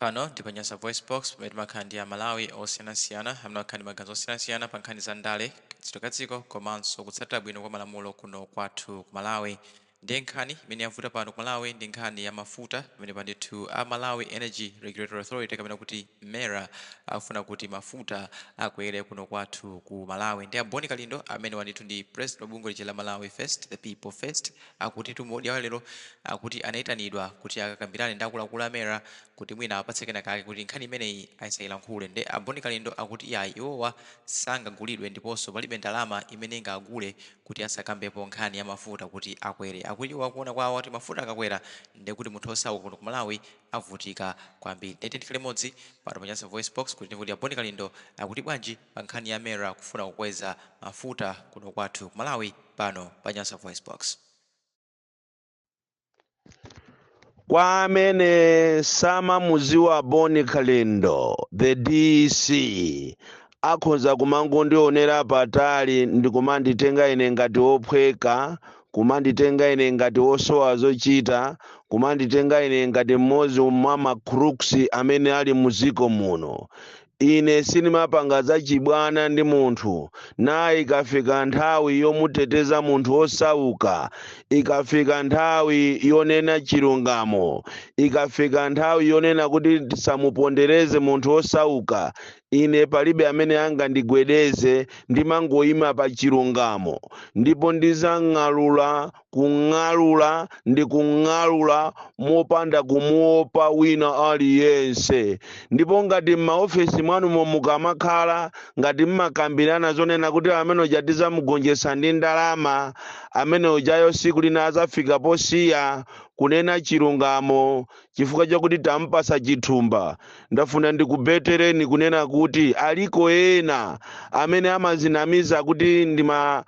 Pano ndi pa Nyasa VoiceBox, pamene timakhala ndi Amalawi osiyanasiyana amene amakhala ndi maganizo osiyanasiyana pa nkhani za ndale, kayendetsedwe ka dziko komanso kutsatira bwino kwa malamulo kuno kwathu ku Malawi. Ndiye nkhani imene yavuta pano ku Malawi ndi nkhani ya mafuta, pamenepa ndithu a Malawi Energy Regulatory Authority kapena kuti MERA akufuna kuti mafuta akwere kuno kwathu ku Malawi. Ndi a Bon Kalindo amenewa ndithu ndi president wa bungwe lija la Malawi First, the people first, akutitu mu audio yawo lero akuti anaitanidwa kuti akakambirane ndi akuluakulu a MERA kuti mwina awapatse kena kake kuti nkhani imeneyi asayilankhule. Nde a Bon Kalindo akuti iyayi, iwowa sangagulidwe ndiponso palibe ndalama imene ingawagule kuti asakambepo nkhani ya mafuta kuti akwere. Akuti iwo akuona kwawo kuti mafuta akakwera ndekuti munthu osauka kuno ku Malawi avutika kwambiri. Ndiye tiyeni tikhale limodzi pano pa Nyasa VoiceBox kuti timve kuti a Bon Kalindo akuti bwanji pa nkhani ya MERA kufuna kukweza mafuta kuno kwathu ku Malawi pano pa Nyasa VoiceBox. Kwa amene samamuziwa Bon Kalindo, the DC, akhoza kumangondionera patali ndikumanditenga ine ngati wophweka, kumanditenga ine ngati wosowa zochita, kumanditenga ine ngati mmodzi mwa ma crooks amene ali muziko muno. Ine sindimapanga zachibwana ndi munthu. Na ikafika nthawi yomuteteza munthu wosauka, ikafika nthawi yonena chilungamo, ikafika nthawi yonena kuti tisamupondereze munthu wosauka, ine palibe amene angandigwedeze, ndimangoyima pa chilungamo. Ndipo ndizang'alula, kung'alula ndi kung'alula mopanda kumuopa wina aliyense. Ndipo ngati m'maofesi mwanumo mukamakhala ngati mmakambirana zonena kuti amene uja tizamugonjetsa ndi ndalama, amene ujayo siku lina azafika posiya kunena chilungamo chifukwa chakuti tampasa chithumba, ndafuna ndikubetereni kunena kuti aliko ena amene amazinamiza kuti ndi ma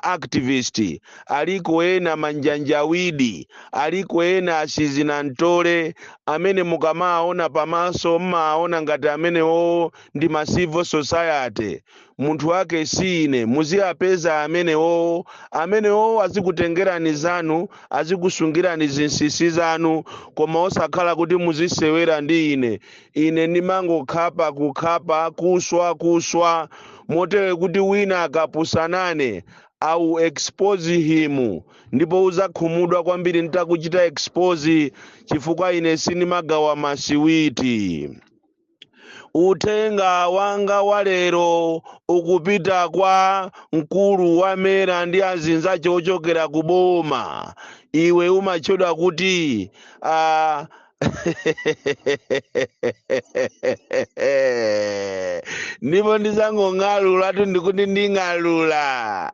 activist, aliko ena manjanjawidi, aliko ena asizinantole amene mukamaona pamaso mmaona ngati amenewo ndi ma civil society. Munthu wake si ine. Muziyapeza amenewowo, amenewowo azikutengerani zanu, azikusungirani zinsisi zanu, koma osakhala kuti muzisewera ndi ine. Ine ndimangokhapa kukhapa, kuswa kuswa, motere kuti wina akapusanane, I will expose him, ndipo uzakhumudwa kwambiri nitakuchita expose, chifukwa ine sindimagawa masiwiti. Uthenga wanga wa lero ukupita kwa mkulu wa MERA ndi azinzache ochokera ku boma. Iwe umatchedwa kuti ndipo ndizangong'alulatu, ndikuti nding'alula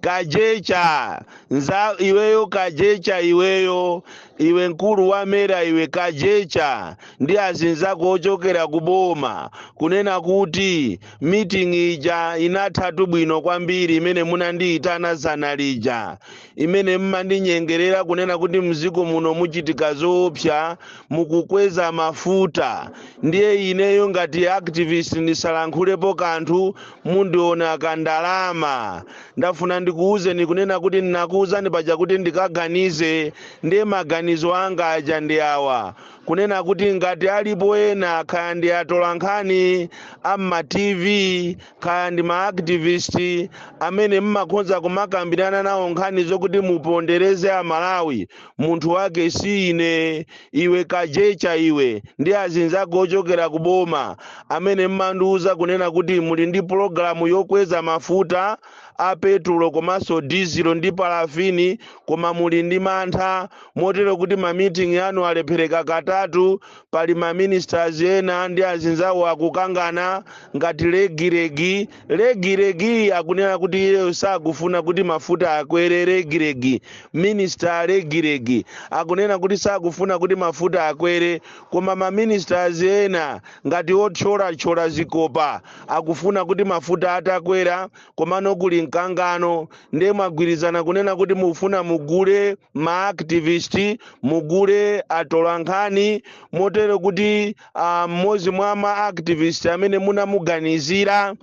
kajecha nza iweyo, kajecha iweyo, iwe mkulu wa MERA, iwe kajecha ndi azinzako ochokera ku boma, kunena kuti meeting ija inathatu bwino kwambiri imene munandiyitana zana lija, imene mmandinyengerera kunena kuti mdziko muno muchitika zoopsa, mukukweza mafuta, ndiye ineyo ngati activist ndisalankhulepo kanthu, mundiona kandalama. Ndafuna ndikuwuzeni kunena kuti ndinakuwuzani paja kuti ndikaganize, ndiye maganizo anga aja ndi awa, kunena kuti ngati alipo ena, kaya ndi atolankhani a mma TV, kaya ndi ma activist amene mmakhonza kumakambirana nawo nkhani zokuti mupondereze Amalawi, munthu wake si ine. Iwe kajecha iwe ndi azinzako ochokera ku boma amene mmandiuza kunena kuti muli ndi pulogalamu yokweza mafuta a petulo komanso dizilo ndi palafini, koma muli ndi mantha motero kuti ma meeting anu alephereka katatu. Pali ma ministers ena ndi azinzawo akukangana ngati legiregi legiregi, akunena kuti iyeyo sakufuna kuti mafuta akwere. Legiregi, minister legiregi akunena kuti sakufuna kuti mafuta akwere, koma ma ministers ena ngati othyolathyola zikopa akufuna kuti mafuta atakwera, komano kuli mkangano. Ndiye mwagwirizana kunena kuti mufuna mugule ma activist, mugule atolankhani, motero kuti mmodzi mwa ma activist amene munamuganizira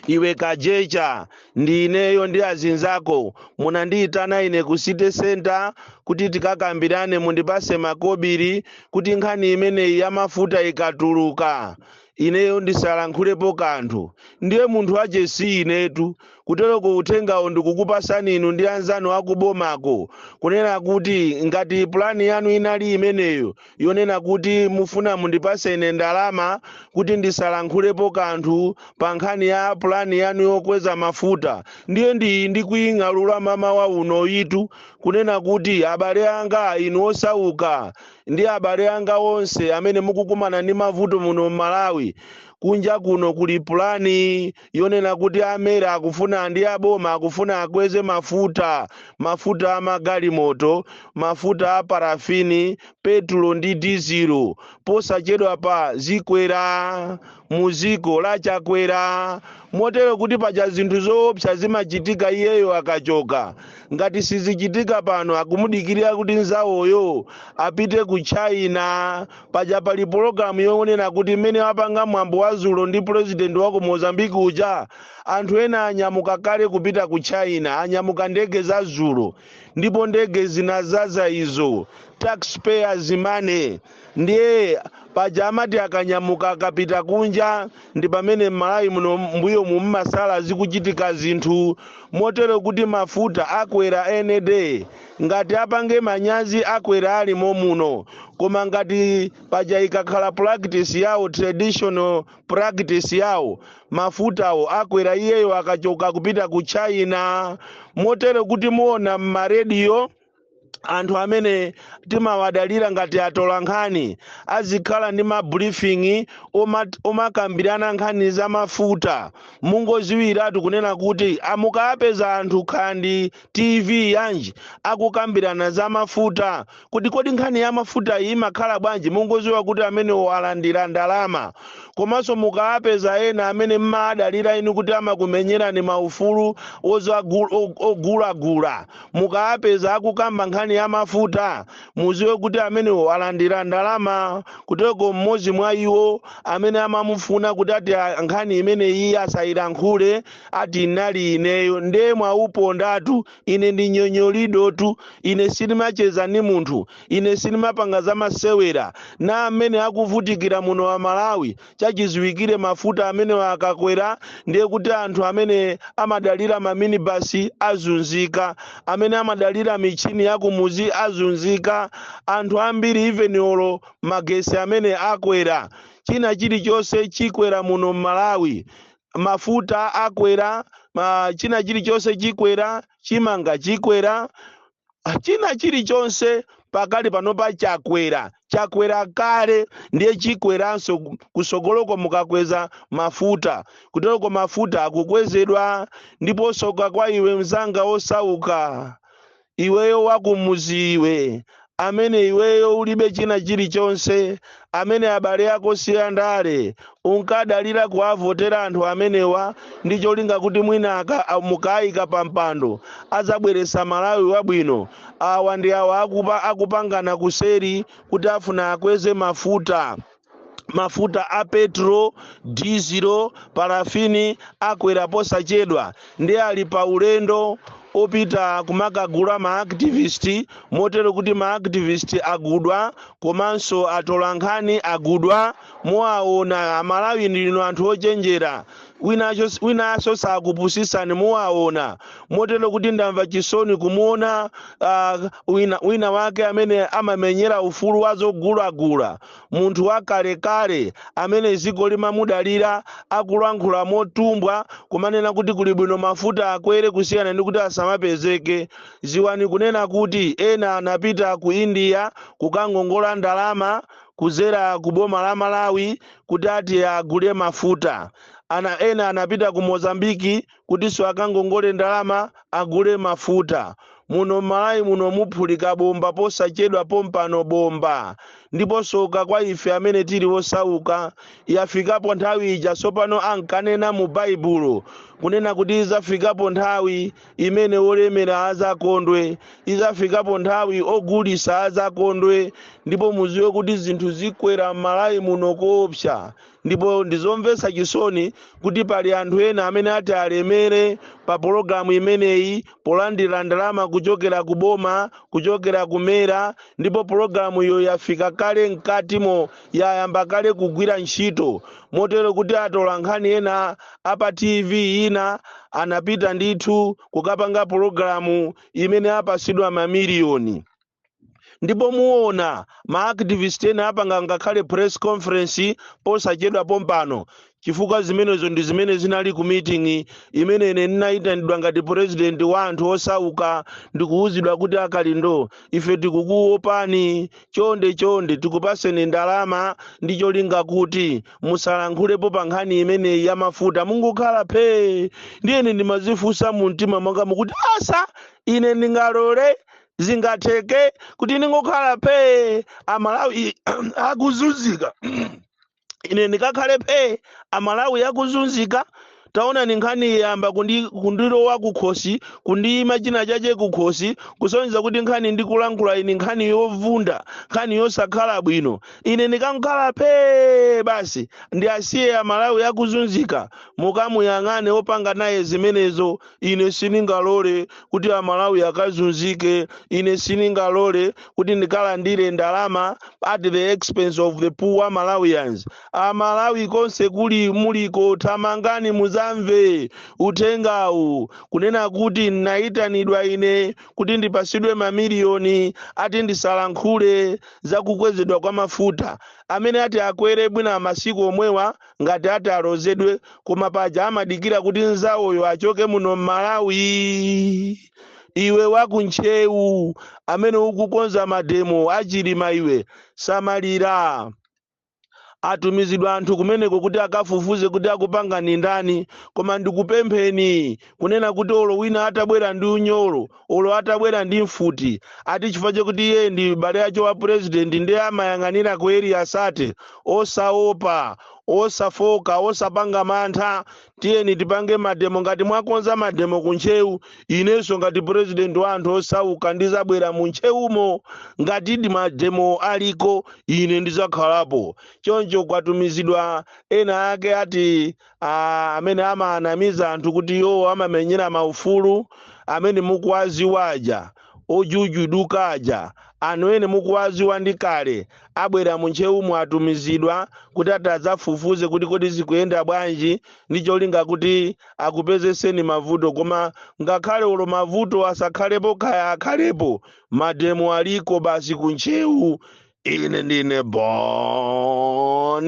Iwe Kajecha ndi ineyo ndi azinzako munandiyitana ine ku city center kuti tikakambirane, mundipase makobiri kuti nkhani imeneyi ya mafuta ikatuluka ineyo ndisalankhulepo kanthu. Ndiye munthu ache si inetu. Kutereko uthengawo ndikukupasani inu ndi anzanu akubomako, kunena kuti ngati pulani yanu inali imeneyo yonena kuti mufuna mundipase ine ndalama kuti ndisalankhulepo kanthu pa nkhani ya pulani yanu yokweza mafuta, ndiye ndikuying'alula mamawa uno itu, kunena kuti abale anga inu osauka ndi abale anga onse amene mukukumana ndi mavuto muno m'Malawi, kunja kuno kuli pulani yonena kuti a MERA akufuna ndi aboma akufuna akweze mafuta, mafuta amagalimoto, mafuta a parafini, petulo ndi dizilo. Posachedwa pa zikwera muziko la Chakwera, motero kuti paja zinthu zoopsa zimachitika iyeyo akachoka. Ngati sizichitika pano, akumudikirira kuti nzawoyo apite ku China. Paja pali pologalamu yonena kuti mmene wapanga mwambo wa zulo ndi president wa ku Mozambique uja, anthu ena anyamuka kale kupita ku China, anyamuka ndege za zulo, ndipo ndege zinazaza izo, taxpayers money. Ndiye paja amati akanyamuka akapita kunja ndi pamene m'Malawi muno mbuyo mu mmasala zikuchitika zinthu, motero kuti mafuta akwera any day. Ngati apange manyazi, akwera alimo muno. Koma ngati paja ikakhala practice yawo, traditional practice yawo, mafutawo akwera iyeyo akachoka kupita ku China, motero kuti muona m'marediyo anthu amene timawadalira ngati atola nkhani azikhala ndi ma briefing omakambirana nkhani za mafuta. Mungoziwiratu kunena kuti amukapeza anthu khandi TV yanji akukambirana za mafuta, kuti kodi nkhani ya mafuta iyi imakhala bwanji, mungoziwa kuti amenewo alandira ndalama. Komanso mukapeza ena amene mmadalira inu kuti amakumenyerani maufulu ogulagula, mukapeza akukamba nkhani ya mafuta, muziwe kuti amenewo alandira ndalama. Kuteko mmodzi mwa iwo amene amamufuna kuti ati nkhani imene iye asayilankhule ati inali ineyo. Ndiye mwaupondatu. Ine ndi nyonyolidotu, ine sindimacheza ndi munthu, ine sindimapanga zamasewera na amene akuvutikira muno wa Malawi. Chachiziwikire mafuta amene akakwera, ndiye kuti anthu amene amadalira maminibasi azunzika, amene amadalira michini yakumuzi azunzika, anthu ambiri, even olo magesi amene akwera, china chilichonse chikwera muno m'Malawi. Mafuta akwera, china chilichonse chikwera, chimanga chikwera, china chilichonse pakali panopa chakwera, chakwera kale, ndiye chikweranso kusogoloko mukakweza mafuta. Kuteroko mafuta akukwezedwa. Ndipo soka kwa iwe mzanga osauka, iweyo wakumuzi, iwe amene iweyo ulibe china chilichonse, amene abale ako siyandale, unkadalira kuwavotera anthu amenewa ndi cholinga kuti mwina mukayika pa mpando azabweretsa Malawi wabwino. Awa ndi awa akupangana kuseri kuti afuna akweze mafuta. Mafuta a petro, dizilo, parafini akwera posachedwa, ndi ali pa ulendo opita kumakagula ma activist, motero kuti ma activist agudwa komanso atola nkhani agudwa. Muwaona Amalawi, ndinu anthu ochenjera, winanso sakupusisani, muwaona. Motero kuti ndamva chisoni kumuona wina wake amene amamenyera ufulu wa zogulagula, munthu wakalekale amene dziko limamudalira, akulankhula motumbwa kumanena kuti kuli bwino mafuta akwere kusiyana ndi kuti asamapezeke. Ziwani kunena kuti ena anapita ku India kukangongola ndalama kuzera ku boma la Malawi kuti ati agule mafuta. Ena anapita ku Mozambiki kutinso akangongole ndalama agule mafuta. Muno Malawi muno muphulika bomba posachedwa pompano, bomba. Ndipo soka kwa ife amene tili osauka. Yafikapo nthawi ija tsopano ankanena mu Baibulo kunena kuti izafikapo nthawi imene olemera azakondwe, izafikapo nthawi ogulisa azakondwe. Ndipo muziwe kuti zinthu zikwera m'Malawi muno koopsa. Ndipo ndizomvetsa chisoni kuti pali anthu ena amene ati alemere pa pologalamu imeneyi polandira ndalama kuchokera ku boma, kuchokera ku MERA. Ndipo pologalamu iyo yafika kale mkatimo, yayamba kale kugwira ntchito, motero kuti atola nkhani ena apa TV ina anapita ndithu kukapanga pologalamu imene apasidwa mamiliyoni. Ndipo muona ma activist ena apanga ngakhale press conference posachedwa pompano, chifukwa zimenezo ndi zimene zinali ku meeting imene ine ndinayitanidwa ngati president wa anthu osauka, ndikuwuzidwa kuti, "Akalindo, ife tikukuopani, chonde chonde tikupaseni ndalama ndi cholinga kuti musalankhulepo pa nkhani imeneyi ya mafuta, mungokhala phee." Ndiyene ndimazifunsa mu mtima mwanga mukuti, asa, ine ndingalole? Zingatheke kuti ndingokhala phee Amalawi akuzunzika? Ine ndikakhale phee Amalawi akuzunzika? Taona, ni nkhani yamba kundilowa kukhosi, kundiyima china chache kukhosi, kusonyeza kuti nkhani ndikulankhula ini nkhani yovunda, nkhani yosakhala bwino. Ine ndikangokhala phee basi, ndiasiye Amalawi akuzunzika? Mukamuyang'ane opanga naye zimenezo. Ine sindingalole kuti Amalawi akazunzike. Ine sindingalole kuti ndikalandire ndalama at the expense of the poor Malawians. Amalawi konse kuli muliko, thamangani muzamve uthengawu kunena kuti nayitanidwa ine kuti ndipasidwe mamiliyoni, ati ndisalankhule za kukwezedwa kwa mafuta amene ati akwere bwina masiku omwewa ngati ati alozedwe. Koma paja amadikira kuti nzawoyo achoke muno m'Malawi. Iwe wakuntchewu amene ukukonza mademo achilima, iwe samalira. Atumizidwa anthu kumeneko kuti akafufuze kuti akupanga ni ndani. Koma ndikupempheni kunena kuti olo wina atabwera ndi unyolo, olo atabwera ndi mfuti, ati chifukwa chakuti iye ndi bale acho wa president ndiye amayang'anira ku Area 30, osaopa, osafoka, osapanga mantha. Tiyeni tipange mademo. Ngati mwakonza mademo kuntchewu, inenso ngati president wa anthu osauka ndizabwera mu ntchewumo. Ngati ndi mademo aliko, ine ndizakhalapo. Choncho kwatumizidwa ena ake ati amene amaanamiza anthu kuti iwo amamenyera maufulu, amene mukuwaziwaja, ojujudukaja, anthu ene mukuwaziwa ndi kale, abwera mu ntchewumo, atumizidwa kuti ati adzafufuze kuti kodi zikuyenda bwanji, ndi cholinga kuti akupezeseni mavuto. Koma ngakhale olo mavuto asakhalepo, kaya akhalepo, mademo aliko basi kuntchewu. Ine ndine Bon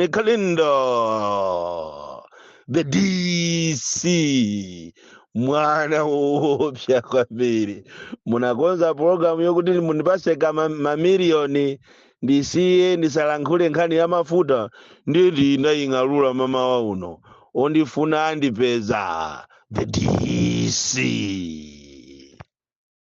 Kalindo, the DC, mwana woopsa kwambiri. Munakonza pologalamu yokuti mundipase ka mamiliyoni ndisiye ndisalankhule nkhani ya mafuta, nditi ndaying'alula mamawa uno. Ondifuna andipeza, the DC.